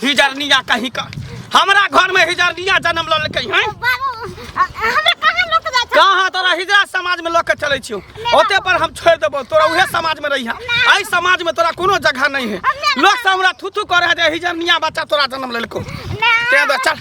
हिजरनिया कहीं का हमरा घर में हिजरनिया जन्म ललकै हैं। बाबू, हमरा कहाँ लोक जाइ छै? कहाँ तोरा हिजरा समाज में लऽ के चलै छियौ, ओते पर हम छोड़ि देबौ तोरा, उहे समाज में रहिहा। एहि समाज में तोरा कोनो जगह नहीं है। लोग सब हमरा थू थू करे है जे हिजरनिया बच्चा तोरा जन्म लेलको। तें दो चल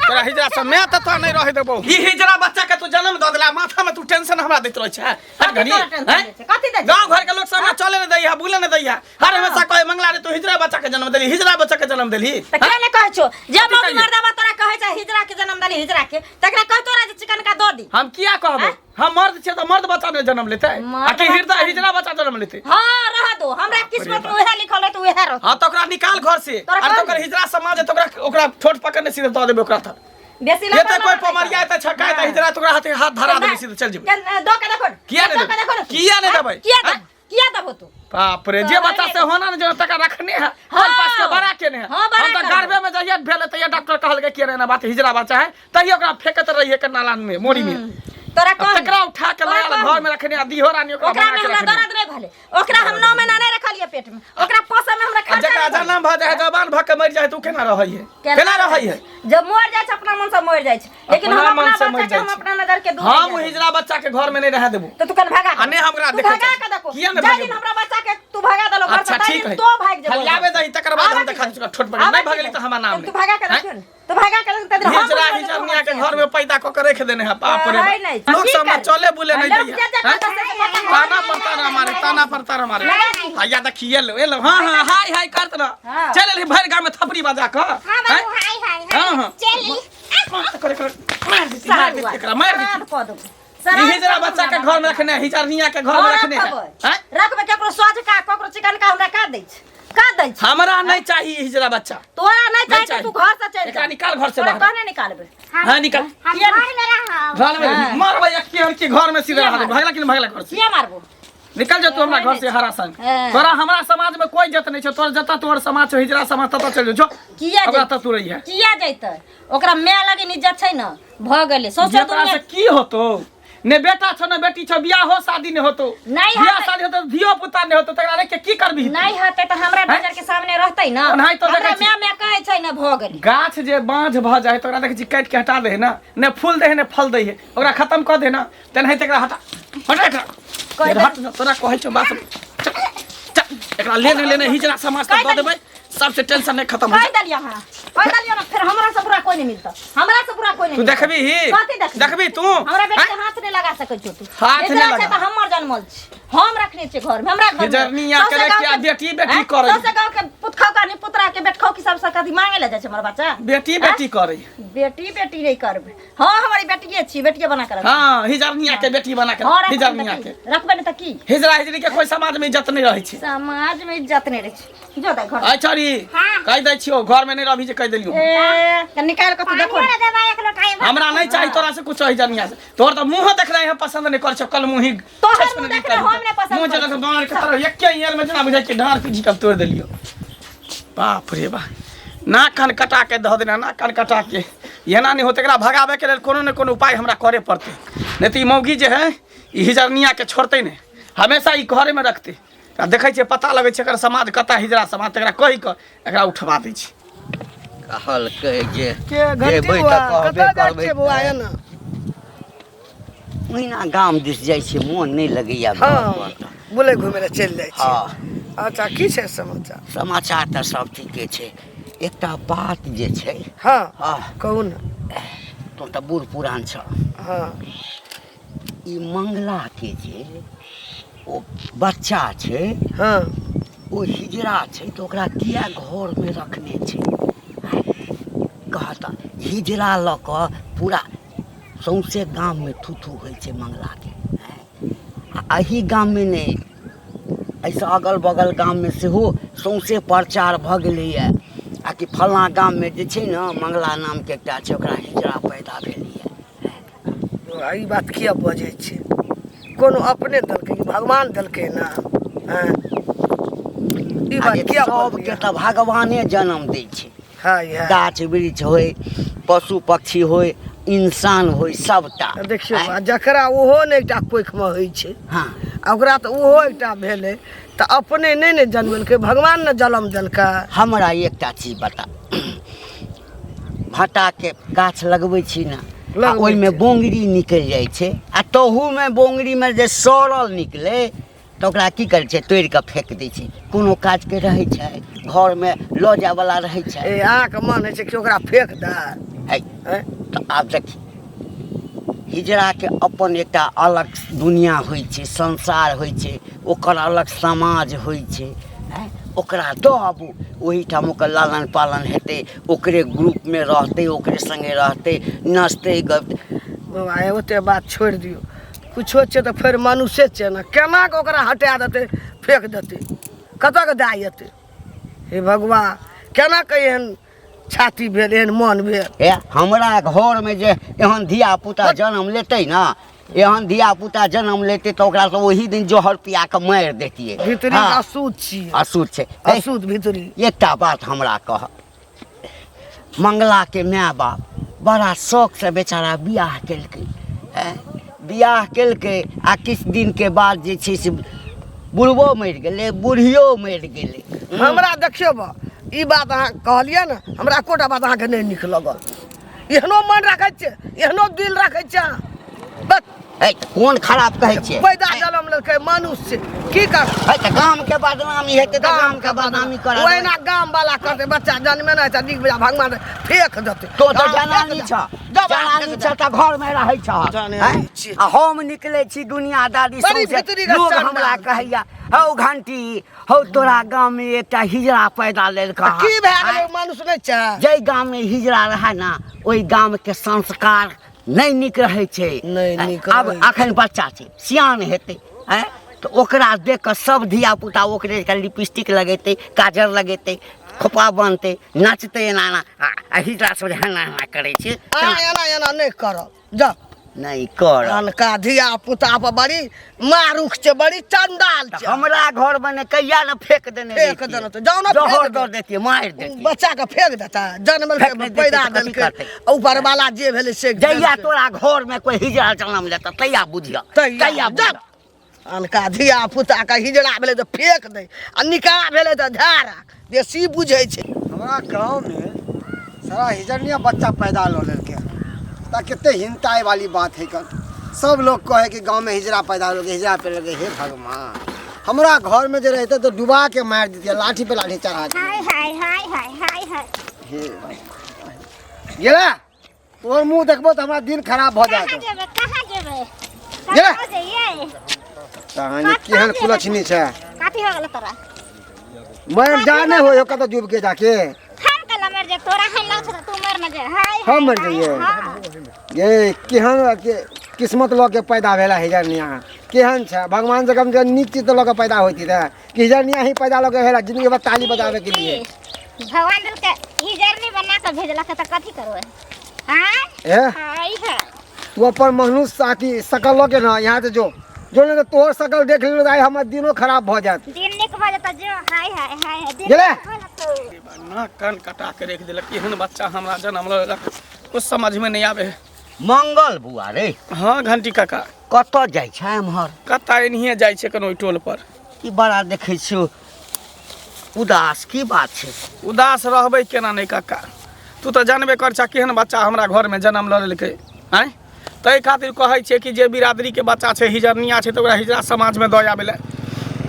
तोरा हिजरा सब मैं तऽ तोरा नहीं रहे देबौ। ई हिजरा बच्चा के तू जन्म दऽ देला, माथा में तू टेंशन हमरा दैत रहै छै। हट घड़ी, तोरा टेंशन हैं? दै छै? कथी दै छै? गाँव घर के लोग सब हमरा चले नहीं दैया, बुले नहीं दैया, हर हमेशा कहे मंगला रे तू हिजरा बच्चा के जन्म देली, हिजरा बच्चा के जन्म देली। त के ने कहै छौ जे कथी मौगी कहियै? मर्दाबा तोरा कहै छै हिजरा के जन्म देली हिजरा के, तकरा कह तोरा जे चिकन का दऽ दी। हम किया कहबै? हैं? हम मर्द छियै तऽ मर्द बच्चा ने जन्म लेतै मर्द आ कि हृदय बच्चा- हिजरा बच्चा जन्म लेतै? हाँ, रह दो, हमरा किस्मत में उहे लिखल है त उहे रहतै। हाँ तऽ ओकरा निकाल घर से। तोरा आ कहल तऽ ओकर हिजरा समाज है तऽ ओकरा ओकरा ठोट पकड़ने सीधे दऽ देबै ओकरा। तऽ बेसी ये तऽ कोई पमरिया तऽ छकाय तऽ हिजरा तऽ ओकरा हाथे हाथ धरा देबै, सीधे चल जेबै। दऽ के देखो। किया नहि दऽ के देबै? देखो ने। किया नहि देबै? किया हैं? देबै? किया देबो तू? बाप रे, जे बच्चा से होना ने जे तका रखने है हाँ। कल पास के बड़ा केने है। हाँ, बड़ा हम तऽ करबै। गर्भे में जहिया भेल तहिया डॉक्टर कहलकै कि एना बात हिजरा बच्चा है, तहिया ओकरा फेकत रहिए के नालान में मोरी में। तोरा आ कह तकरा उठा के तोरा लायल कह। घर में रखने आ दिहो रानी ओकरा ओकरा बना में के हमरा रखने। दर्द नहीं भले, ओकरा हम 9 महीना नहीं रखलिए पेट में, ओकरा पोसे में हमरा आ खर्चा जकरा नहीं भेलै। जन्म भऽ जाइ है, जवान भऽ के मरि जाइ है, तऽ ओ केना रहै है? केना रहै है? जब मर जाइ छै अपना मन से मर जाइ छै, लेकिन अपना हम मन अपना से मरि बच्चा के जाइ हम छै। अपना नजर के दूर हम नहीं जाए हिजरा बच्चा के घर में नहीं रह देबो। तो तू कन भगा आ नहीं हमरा तू देखै भगा छै। के देखो। किया नहीं जाहि भगेबै? दिन हमरा बच्चा के तू भगा देलो घर अच्छा से, ताहि ठीक दिन है, तो भागि जेबो। हलियाबे दही तकर बाद हम आबे देखा की छियौ ठोट पकड़। आबे नहीं की भगेली तऽ हमरा नाम तू नहीं। भगा के हैं? देखियो ने, तू भगा के देखियो, तब हम हिजरा बोलबै हिजरनिया तऽ के घर में पैदा कऽ के रख देने है। बाप रे है बाप। नहीं। लोग की सब करी? चले बुले नहीं लोग दैया। जे जे हैं? कहतै से कहतै। ताना पर ताना मारे, ताना पर ताना मारे। हैया देखिए लो, ए लो, हाँ हाँ हाय हाय करत रह। हाँ। चल एली भरि गाँव में थपड़ी बजा कऽ। हाँ हैं? बाबू, हाय हाय हाँ, हाय हाँ। चली। मार करे करे मार देती, मार देती एकरा, मार देती। श्राद्ध कऽ देबो। ई हिजरा बच्चा के घर में रखने है, हिजरनिया के घर में रखने है। हैं? रखबै केकरो सोझ का ककरो चिकन का हमरा का दै छै, का दै छै? हमरा नहीं चाहिए हिजरा बच्चा। तोरा नहीं नहीं चाही तऽ तू घर से चलि एकरा जा। निकाल घर से तोरा बाहर। कहने निकालबै? हाँ निकाल। हम घर में रहब। घर में हाँ। मारबै एक के घर में सीधा किया रह मारबै? भगला कि नहीं भगला घर से? किया मारबो? निकल जा तू हमरा घर से हरा संग। हाँ। तोरा हमरा समाज में कोई इज्जत नहीं छै, तोर जता तोर समाज छौ हिजरा समाज तता चल जो। किया ओकरा जैतै? त तू रही है। किया जैतै? ओकरा माय लगे इज्जत छै ने, भऽ गेलै सौंसे जेकरा दुनिया। से की होतो? ने बेटा छौ ने बेटी छौ, बियाह हो शादी ने होतो। नहीं बियाह होतै। शादी होतो धियो पुता ने होतो, तकरा रख के की करबी? नहीं होतै तऽ हमरा हैं? नजर के सामने रहतै ने। ओनाहि तो हमरा देखै छी। माय माय कहै छै ने, भऽ गेलै। गाछ जे बाँझ भऽ जाइ तऽ ओकरा देखै छी काटि के हटा दे है ना, ने फूल दे है ने फल दे है, ओकरा खत्म कऽ दे ना, तेनाहिते एकरा हटा हटा एकरा। कहि हट ना, तोरा कहै छौ बात। चल चल एकरा लेने लेने हिजरा समाज तक दऽ देबै, सबसे टेंशन नहीं खत्म हो कहि जाए। देलियै अहाँ, कहि देलियै ने, फेर हमरा से बुरा कोई नहीं मिलता, हमरा से बुरा कोई नहीं तू मिलता। देखबी ही? कथी देखबी? देखबी तू? हमरा बेटी के हैं? हाथ नहीं लगा सकै छौ तू। हाथ नहि हिजरा छै लगा। तऽ हमर जनमल छी, हम रखने छियै घर में, हमरा घर में। हिजरनिया सौंसे के गाँव किया के- बेटी बेटी हैं? करै? सौंसे गाँव के पुतखौ का नहीं पुतरा के बेटखौ की सबसे कथी मांगे ले जाइ छै हमर बच्चा? बेटी बेटी करै। बेटी बेटी नहीं करबै। हाँ, हमारी बेटिए छी, बेटिए बना के रखबै। हाँ, हिजरनिया के बेटी बना के। हाँ, रखबै हिजरनिया तऽ के की? रखबै नहि तऽ की? हिजरा हिजरी के कोई समाज में इज्जत नहीं रहै छै। समाज में इज्जत नहीं रहै छै। जो दाइ घर। आइ छड़ी हाँ। कहि दै छियौ घर में नहीं रहबी जे कहि देलियौ। ए, तऽ निकालि कऽ तू देखो। पानियो देबै एक लोटा एगो। हमरा नहीं चाही तोरा से कुछ हिजरनिया से। तोहर तऽ मुँह देखनाइ हम पसंद नहीं करै छौ, कल मुँही तोहर छछ मुँह नहीं देखनाइ करी। हम नहि पसंद मुँह करै जगह बाँर के तरह एके इयर में जेना बुझाइ छै ढार पीछी कब तोड़ि देलियौ। बाप रे बा, नाक कान कटा के धऽ देना, नाक कान कटा के। एना नहि होतै, एकरा भगाबैके लेल कोनो ने कोनो उपाय हमरा करे पड़तै, नहि तऽ ई मौगी जे है ई हिजरनियाके छोड़तै नहि, हमेशा ई घरेमे रखतै। आ देखै छियै पता लगै छै एकर समाज कतऽ हिजरा समाज, तकरा कहि कऽ एकरा उठबा दै छै। कहलकै जे के घंटी जेबै बौआ तऽ कहबे कतऽ जाइ करबै। छियै बौआ एना? ओहिना गाम दिस जाइ छियै, मोन नहि लगैया घर हँ पर तऽ। बुलै घुमै लए चलि जाइ छियै? हँ। अच्छा, की छै समाचार? समाचार तऽ सब ठीके छै, एकटा बात जे छै। हँ। हँ। कहू ने। तू तऽ बूढ़ पुरान छह। हँ। ई मंगला के जे ओ बच्चा छै, हँ, ओ हिजरा छै, तऽ ओकरा किया घरमे रखने छै? कहत हिजरा लऽ कऽ पूरा सौंसे गाममे थू थू होइ छै मंगलाके। आ एही गाममे नहि, एहिसँ अगल बगल गाममे सेहो सौंसे प्रचार भऽ गेलैए आ कि फल्लाँ गाममे जे छै ने मंगला नामके एकटा छै, ओकरा हिजरा पैदा भेलैए। बौआ, ई बात किया बजै छै? कोनो अपने देलकै कि भगवान देलकै ने? आँय, ई बात अरे किया सबके बजलियै? तऽ भगवाने जन्म दै छै। हँ, इएह गाछ वृक्ष होय, पशु पक्षी होय, इंसान होय, सबटा। देखियौ आँय? आ जकरा ओहो ने एकटा कोखिमे होइ छै, हँ, आ ओकरा तऽ ओहो एकटा भेलै तऽ अपने नहि ने जन्मेलकै, भगवान ने जन्म देलकै। हमरा एकटा चीज बता, भाटाके गाछ लगबै छी ने, आ लगबै ओहिमे छी। बोंगरी निकलि जाइ छै, आ तहूमे बोंगरीमे जे सड़ल निकलै तऽ ओकरा की करै छै, तोड़ि कऽ फेक दै छै। कोनो काजके रहै छै, घरमे लऽ जायवला रहै छै। ए, अहाँके मन होइ छै कि ओकरा फेक दे? है तऽ आब देखी, हिजड़ाके अपन एकटा अलग दुनिया होइ छै, संसार होइ छै, ओकर अलग समाज होइ छै। आँय, ओकरा दऽ आबू ओहिठाम, ओकर लालन पालन हेतै, ओकरे ग्रुपमे रहतै, ओकरे सङ्गे रहतै, नचतै गबतै। बाबा, ओते बात छोड़ि दियौ। कुछो छै तऽ फेर मनुष्य छै ने, केना कऽ ओकरा हटा देतै, फेक देतै, कतऽ के दए एतै? हे भगवान, केना कऽ एहन छाती भेल, एहन मन भेल? हे, हमरा घरमे जे एहन धिया पुता जन्म लेतै ने, एहन धिया पुता जन्म लेतै तऽ ओकरा तऽ ओही दिन जहर पिया कऽ मारि देतियै। भीतरी हँ, अशुद्ध छियै। अशुद्ध छै हे, अशुद्ध भीतरी। एकटा बात हमरा कह, मंगलाके माय बाप बड़ा शौकसँ बेचारा बियाह केलकै, आँय, बियाह केलकै आ किछु दिनके बाद जे छै से बुढ़बो मरि गेलै, बुढ़ियो मरि गेलै। हमरा देखियौ बा, ई बात अहाँ कहलियै ने, हमरा एकोटा बात अहाँके नहि नीक लगल। एहनो मन राखै छियै, एहनो दिल राखै छियै अहाँ? बस। है तऽ कोन खराब कहै छियै? पैदा जन्म लेलकै, मनुष्य की कर है तऽ गामके बदनामी हेतै, तऽ गामके बदनामी करा। ओहिना गाम वाला करतै, बच्चा जन्मे नहि तऽ नीक बेजा भगवान फेक देतै। तो तऽ गाम जनानी फेक छ, देतै। जनानी छ तऽ घरमे रहै छ। जनानी छी। आ हम निकलै छी दुनियादारी बड़ी सौंसे, भीतरी के लोग चंडाल। हमरा कहैया, हौ घंटी, हौ तोरा गाममे एकटा हिजड़ा पैदा लेलकऽ। की भए गेलै, मनुष्य नहि छै? जाहि गाममे हिजड़ा रहै ने, ओहि गामके संस्कार नहि नीक रहै छै। नहि नीक आब रहै छै। अखन बच्चा छै, सियान हेतै आँय तऽ ओकरा देख कऽ सब धियापुता ओकरे के लिपस्टिक लगेतै, काजर लगेतै, खोपा बान्हतै, नाचतै एना एना, आ हिजड़ा सब जे एना एना करै छै। अहाँ एना एना नहि करब, जाउ। नहि करब। अनका धिया पुता पर बड़ी मारुख छै, बड़ी चंडाल छै। हमरा घर मे कहिया ने फेक देने फेक रहितियै। देने तऽ जाउ ने, फेक जहर दे। दऽ देतियै, मारि देतियै। बच्चा के फेक देता, जन्म फेक नहि देतै पैदा तऽ कथी देलकै, करतै? ऊपर वाला जे भेलै से जहिया देलकै। तोरा घर मे कोई हिजड़ा जन्म लेतऽ तहिया बुझिह, तहिया तहिया जा। बुझिह। अनका धिया पुता के हिजड़ा भेलै तऽ फेक दे, आ निकाह भेलै तऽ धए राख, बेसी बुझै छै। हमरा गाँव में सारा हिजड़निया बच्चा पैदा लऽ लेलकै हन, तऽ कते हिनताइ वाली बात है कन। सब लोग कहे कि गाँव में हिजड़ा पैदा हो गए, हिजड़ा पैदा हो गए। हे भगवान, हमरा घर में जे रहते तो डुबा के मारि देतियै, लाठी पे लाठी चढ़ा के। हाय हाय हाय हाय हाय हाय। हे गेला, तोहर मुँह देखबो तऽ हमरा दिन खराब भऽ कहाँ जायत। जेबै, कहाँ जेबै? गेला। कहाँ जइयै? तहन केहन कुलक्षणी छै। कथी हो गेल तोरा? मर जा, नहि होइ कतऽ डूब के जाके। हम कला मर जाए? तोरा है लग छै तू मर न जाए। हाय हम हाय, मर हाय, जइयै? हाँ। ये केहन के किस्मत लऽ के पैदा भेला हिजरनिया, केहन छै? भगवान से कम से कम नीक चीज तऽ लऽ के पैदा होती रहे कि हिजरनिया ही पैदा लऽ के भेला जिंदगी भर ताली बजाबे के लिए। की? भगवान देलकै हिजरनी बना के भेजलक तऽ कथी करबै? हाँ। ए हाय हाय। तू अपन मनुष्य साथी शकल लऽ के ना यहाँ से जो जो, नहीं तो तोहर शकल देख लेलो तऽ आइ हमर दिनो खराब भऽ जायत। दिन नीक भऽ जेतौ, जो। हाय हाय हाय हाय, दिन गेलै? नीक भऽ जेतौ। नाक कान कटा के रख देलक, एहन बच्चा हमरा जन्म लेलक, कुछ समझ में नहीं आवे है। मंगल बुआ रे। हाँ घंटी काका। कतऽ जाइ छै एम्हर? कतऽ एनहिए जाइ छै कोनो ओहि टोल पर। ई बड़ा देखै छियौ उदास, की बात छै? उदास रहबै केना नहि काका, तू तऽ जानबे कर छा केहन बच्चा हमरा घरमे जन्म लऽ लेलकै। आँय, ताहि खातिर कहै छियै कि जे बिरादरीके बच्चा छै, हिजरनिया छै, तऽ ओकरा हिजरा समाजमे दऽ आबै लए,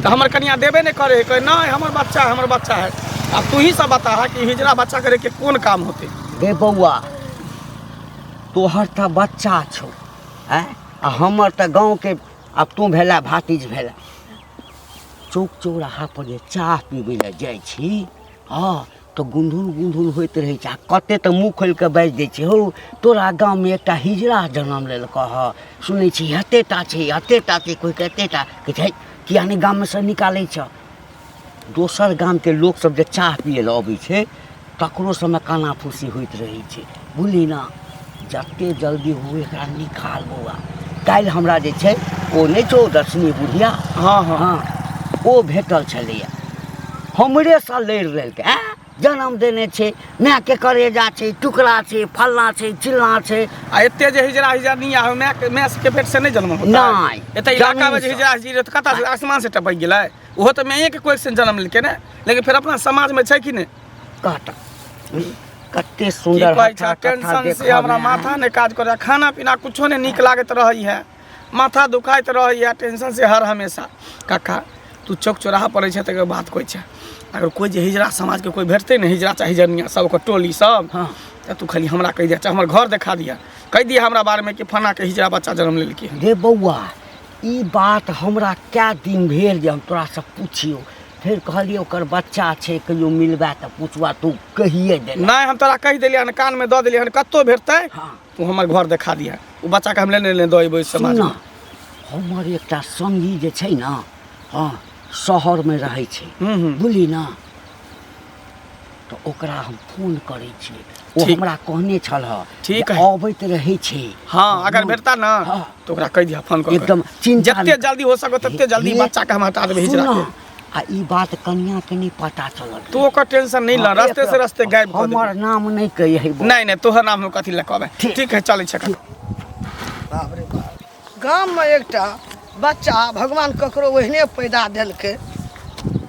तऽ हमर कनिया देबे नहि करै है, कहै नहि हमर बच्चा, हमर बच्चा है। आब तू ही सब बता कि हिजरा बच्चा करे के कोन काम होतै? रे बौआ, तोहर तऽ बच्चा छौ, आँय, आ हमर तऽ गाँवके आब तू भेला भातिज भेला। चौक चौराहा पर जे चाह पीबै लए जाइ छी, हँ, तऽ गुंधुन गुंधुन होइत रहै छै, आ कते तऽ मुँह खोलि कऽ बाजि दै छै, हौ तोरा गाममे एकटा हिजड़ा जन्म लेलकऽ हँ, सुनै छी एते टा छै, एते टा छै, कोइ एते टा कहै छै, किया नहि गाममे सँ निकालै छऽ? दोसर गामके लोकसब जे चाह पियै लए अबै छै तकरो सबमे काना फूसी होइत रहै छै। बुझली ने, जते जल्दी हो एकरा निकाल बौआ। काल्हि हमरा जे छै ओ नहि छौ दर्शनी बुढ़िया? हाँ हाँ। हाँ, ओ भेटल छलैया, हमरेसँ लड़ि लेलकै। आँय, जन्म देने छै मायके करेजा छै टुकड़ा छै फल्लाँ छै चिल्लाँ छै। आ एते जे हिजरा हिजरा नहीं आवे, माय माय के पेट से नहीं जन्म होता? नहीं, एते इलाका में जे जमीन से। हिजरा हिजरी रहत, कतऽ से आसमान से टपक गेलै? ओहो तऽ माये के कोख से जन्म लेलकै ने, लेकिन फेर अपना समाज में छै कि नहि? कहता कते की सुंदर कहै छै हथा कथा टेंशन से हमरा देखऽमे। माथा नहि काज करै, खाना पीना कुछो नहि नीक लागैत रहै है, माथा दुखाइत रहै है टेंशन से हर हमेशा। काका, तू चौक चौराहा पर रहै छै तकर बात कहै छै, अगर कोइ जे हिजरा समाजके कोइ भेटतै ने, हिजरा चाहे हिजरनिया सब, ओकर टोली सब, हाँ। तऽ तू खाली हमरा कहि दिअ, चाहे हमर घर देखा दिअ, कहि दिअ हमरा बारेमे कि फलानाके हिजरा बच्चा जन्म लेलकै हन। रे बौआ, ई बात हमरा कए दिन भेल जे हम तोरासँ पुछियौ, फेर कहलियै ओकर बच्चा छै, कहियो मिलबा तऽ पुछबा, तू कहिए देला। नहि, हम तोरा कहि देलियै हन, कानमे दऽ देलियै हन, कतहु भेटतै हाँ। तू हमर घर देखा दिअ, ओ बच्चाके हम लेने लेने दऽ अयबै समाजमे। सुन, हमर एकटा संगी जे छै ने, हँ, शहरमे रहै छै। हूँ हूँ बुझली ने, तऽ ओकरा हम फोन करै छियै, ओ ठीक। हमरा कहने छल हँ ठीक जे है। अबैत रहै छै। हाँ, अगर भेटता ना हाँ। तो ओकरा कहि दिअ फोन कऽ के। एकदम चिंता जते नहि। जल्दी हो सको तते जल्दी हे, बच्चा के हम हटा देबै हिजरा सुन के। न, आ ई बात कनिया के नहि पता चलल। तू ओकर टेंशन नहीं ल, हाँ, रास्ते से रास्ते गायब कऽ हमर देबै। नाम नहि कही है। नहीं नहीं, तोहर नाम हम कथी लए कहबै? ठीक। ठीक है, चलै छै काका। बाप रे बाप, गाममे एकटा बच्चा भगवान ककरो ओहने पैदा देलकै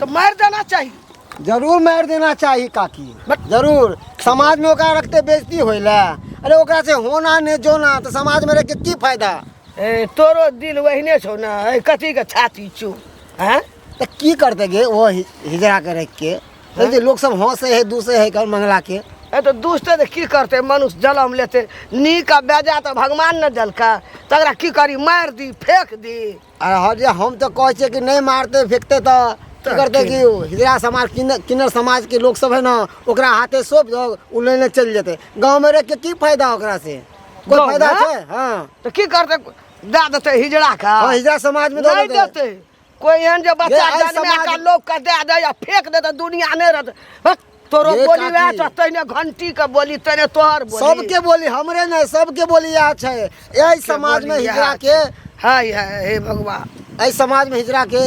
तऽ मारि देना चाही। जरूर मारि देना चाही काकी, जरूर। समाज में ओकरा रखते बेइज्जती होइला। अरे ओकरा से होना ने जोना, तो समाज में रह के की फायदा? ए, तोरो दिल ओहने छौ ने? ए, कथीके छाती छौ? हैं? तो की करते गे वो हिजरा के रख के? तो जे लोग सब हंसे है, दूसे है कर मंगला के। ए, तऽ दुसतै तऽ की करतै? मनुष्य जन्म लेतै, नीक आ बेजा तऽ भगवान ने देलकै, तकरा की करी? मारि दी, फेक दी? अरे हर जे हम तो कहै छियै कि नहि मारते फेंकते तऽ की करते कि हिजरा समाज किन्नर किन्नर समाज के लोग सब है ना, ओकरा हाथे सौंप दो, उ लेने चलि जेतै। गाँव में रह के की फायदा ओकरा से? कोई गाँव फायदा में? छै? हाँ। तऽ की करतै? दए देतै हिजड़ा के? हाँ, हिजरा समाज में दऽ नहि देतै। देतै। कोइ एहन जे बच्चा ये आइ जन्मे समाज- के लोक के दए दे या फेंक दे तऽ दुनिया नहि रहतै। हक, तोरो ये बोली वएह काकी। छौ, तहिने घंटी के बोली, तहिने तोहर बोली। सबके बोली, हमरे नहीं, सबके बोली इएह छै। एहि समाज में बोली इएह हिजरा के हाय हाय, हे भगवान, एहि समाज में हिजरा के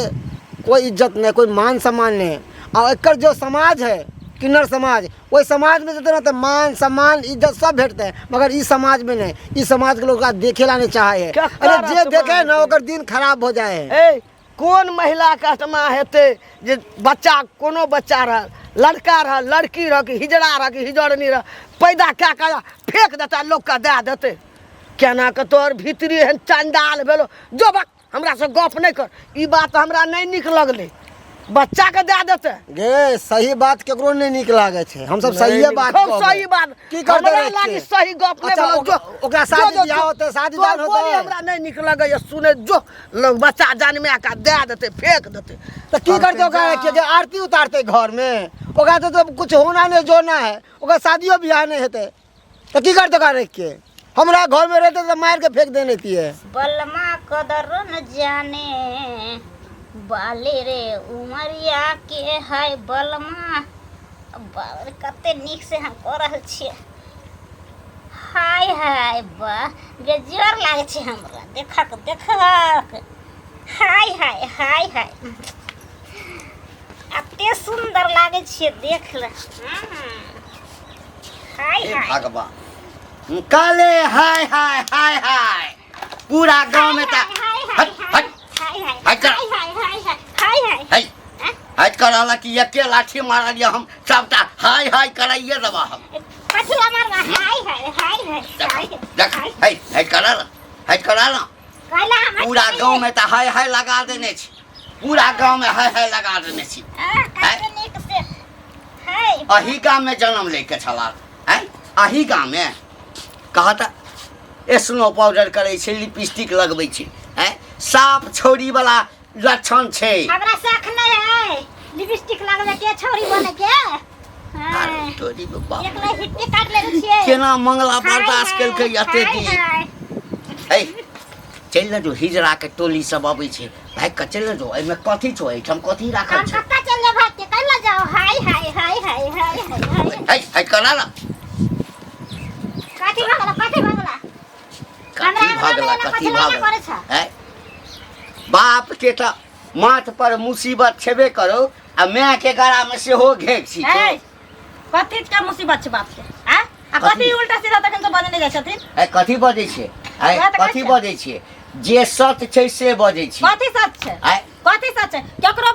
कोई इज्जत नहीं, कोई मान सम्मान नहीं। आ एकर जो समाज है किन्नर समाज, ओहि समाज में जेतै ने तऽ मान सम्मान इज्जत सब भेटतै, मगर ई समाज में नहीं। ई समाज के लोग ओकरा देखे ला नहीं चाहे है। केकर अरे जे आत्मा देखे ना हेतै? ओकर दिन खराब हो जाए है। ए, कोन महिलाके आत्मा हेतै जे बच्चा, कोनो बच्चा रह, लड़का रह, लड़की रह, कि हिजड़ा रह, कि हिजड़नी रह, पैदा कए कऽ फेंक देतै, लोकके दए देतै? केना कऽ तोहर भीतरी एहन चंडाल भेलो? जो बक, हमरासँ गप नहि कर। ई बात हमरा नहि नीक लगलै, बच्चाके दए देतै। गे, सही बात केकरो नहि नीक लागै छै। हमसब सहिए बात खूब कहबै। सही बात। की करतै हमरा रहि के? लागी सही गप नहि अच्छा, भेलो। जो ओकरा जो, शादी जो, बियाह जो। होतै, शादी तोहर दान होतै। बोली हमरा नहि नीक लगैए सुनै। जो लोग बच्चा जन्मा कऽ दए देतै, फेंक देतै। तऽ की करतै ओकरा रखि के? जे आरती उतारतै घर में? ओकरा तऽ कुछ होना नहीं जोना है, ओकरा शादियो बियाह नहीं हेतै, तऽ की करतै ओकरा रखि के? हमरा घर में रहतै तऽ मारि के फेंक देने रहितियै। बलमा कदर न जाने बाले रे उमरिया के है बलमा। बाप रे, कते नीक से हम कऽ रहल छियै। हाय हाय, वाह, बेजोड़ लागै छै हमरा। देखक देखक, हाय हाय हाय हाय, एते सुन्दर लागै छियै, देख ले। हाय हे हाय भगवान, काले हाय हाय हाय हाय, पूरा गांव में हाय तऽ हाय हट हाय हट हाय हाय हट कर। हाय हाय हाय हाय हाय। है हट कर रहल कि एके लाठी मारल ये, हम सबटा हाय हाय कराइए देबा हम। कथी ला मारबा? हाय हाय हाय हाय देख हाय देख हाय। है हट कर रहल, हट कर रहल। कहला हम पूरा गांव में तऽ हाय हाय लगा देने छी, पूरा गांव में हाय हाय लगा देने छी। कते नीक से हाय। अही गाम में जन्म लेके छला हैं, अही गाम में कहत स्नो पाउडर करै छै, लिपस्टिक लगबै छै, हैं, साफ छौरी वाला लक्षण छै। हमरा शौक नहीं है लिपस्टिक लगबे के, छौरी बने के। अरे हाय। तोरी बाप, एक ला हिप्पी काट लेने छियै। केना मंगला हाय, बर्दाश्त हाय, केलकै एते हाय, दिन? हाय। है चलि ने जो, हिजड़ा के टोली सब अबै छै, भागि कऽ चलि ने जो। एहिमे कथी छौ? एहिठाम कथी राखल हम छै? कत्ता चल जा भाग के? कैला जाओ? हाय हाय हाय हाय हाय हाय हाय। है है करा ना। कथी भगला? कथी भगला? कथी हमरा भगला? अंगना मे कथी कथी लए भगला करै छ? है बाप के तऽ माथ पर मुसीबत छेबे करो आ माय के गला में सेहो घेक छी। ए, कथी के मुसीबत छै बाप के आ आ कथी उल्टा सीधा तखन से बजने जाइ छथिन ए कथी बजै छियै आय वएह तऽ कहै कथी छियै। बजै छियै जे सत्य छै से बजै छियै कथी सच छै आय कथी सच छै केकरो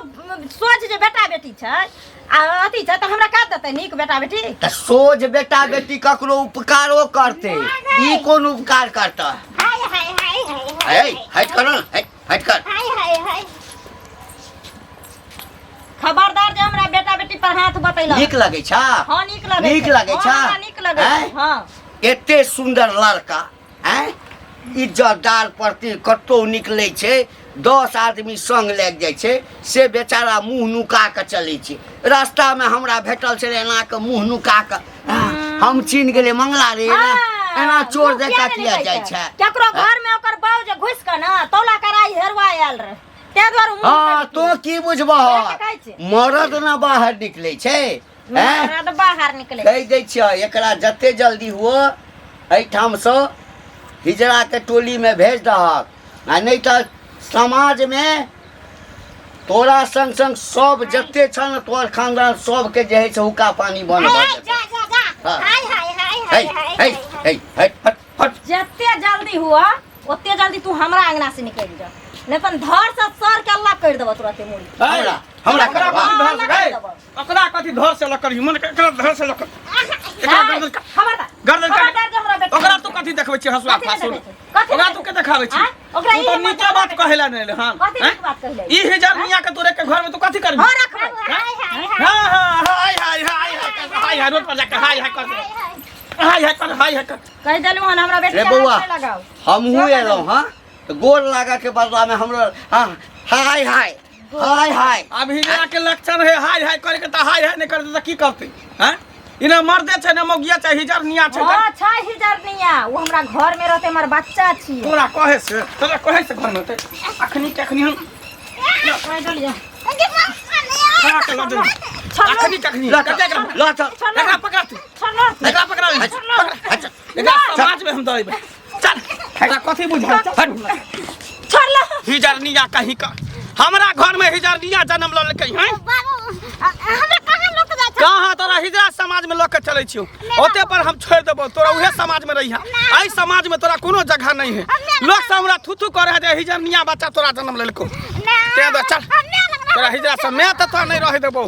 सोच जे बेटा बेटी छै आ अथी छै तऽ हमरा का देतै नीक बेटा बेटी तऽ सोझ बेटा बेटी ककरो उपकारो करतै ई कोन उपकार करतै हाय हाय हाय हाय ए हट कर न, हट हट कर हाय हाय हाय खबरदार जे हमरा बेटा बेटी पर हाथ बतैलक नीक लगै छ हाँ नीक लगै नीक छै। लगै छ हाँ, हमरा नीक लगै छै आँय? हाँ एते सुन्दर लड़का आँय इज्जतदार प्रति कतहु निकलै छै 10 आदमी संग लागि जाइ छै से बेचारा मुँह नुका कऽ चलै छै रास्तामे हमरा भेटल छलै एना कऽ मुँह नुका कऽ हम चिन्ह गेलियै मंगला रे एना हाँ, एना चोर मुँह जकाँ किया किया नहि जाइ नुकै छै केकरो घर में ओकर बाऊ जे घुसि कऽ ने तौला कराई हेरुआ आयल रहे ताहि दुआरे मुँह हँ नुका तो की बुझबह वएह तऽ कहै छी। मरद ने बाहर निकलै छै आँय? मरद बाहर निकले कहि दै छियै एकरा जते जल्दी हुअ एहिठामसँ हिजड़ाके टोलीमे भेज दहक आ नहि तऽ समाजमे तोरा संग संग सब जते छह ने तोहर खानदान सबके जे हइ से हुक्का पानी बंद भऽ हाय जेतौ जा जा जा हाँ। हाय हाय हाय है हाय हाय है है हट हट हट जते जल्दी हुआ ओते जल्दी तू हमरा अंगना से निकलि जा नहीं तन धर से सर के अल्लाह कर देबो तुरते मुड़ी हमरा हमरा ओकरा करबा कथी धर से हाँ, गए? ओकरा कथी धर से लकड़ी मन के एकरा धर से लकड़ी एकरा गर्दन का- खबरदार गर्दन काट। खबरदार जे हमरा बेटा ओकरा तू कथी देखबै छी हसुआ कथी फासुर देखबै छी? कथी ओकरा देखबै तू के देखाबै छी आँय? ओकरा तू ई तो हिम्मत नीचे बात कहेला नहीं हां कथी नीक बात कहले? ई हिजर मियां के तोरे के घर में तू कथी करबी हां रखबै हाय हाय हाय हां हां हाय हाय हाय हाय हाय हाय रोड पर जाके हाय हाय कर हाय हाय कर हाय हाय कर कहि देलहुँ हन हमरा बेटी रे के बौआ हाथ नहि लगाउ हमहूँ एलहुँ हँ तऽ गोर लागऽ के बदलामे हमरो हँ हाय हाय हाय हाय अब हिजरा के लक्षण है हाय हाय करे के त हाय हाय नहीं करते त की करते हैं इने मर्दे छै ने मौगिया छै हिजर निया छै हां छै हिजरनिया ओ हमरा घर में रहते हमर बच्चा छियै तोरा कहे से तोरा कहे से घर में होतै अखनी के अखनी हम कहि देलियै खड़ा के लऽ जेबै अखनी के अखनी लऽ चल, कते एकरा लऽ चल एकरा पकड़ा तू छोड़लो एकरा पकड़ा ले पकड़ा एकरा समाज में हम दऽ चल एकरा कथी बुझाइ चल छोड़लो हिजरनिया कहीं का हमरा घर में हिजरनिया जन्म लऽ लेलकै हैं बाबू हमरा कहाँ लऽ के जाइ छै कहाँ तोरा हिजरा समाज में लऽ के चलै छियौ ओते पर हम छोड़ि देबौ तोरा उहे समाज में रहिहा एहि समाज में तोरा कोनो जगह नहीं है लोग सब हमरा थू थू करे है जे हिजरनिया बच्चा तोरा जन्म लेलको तें दुआरे चल तोरा हिजरा सब मैं तऽ तोरा नहीं रहे देबौ।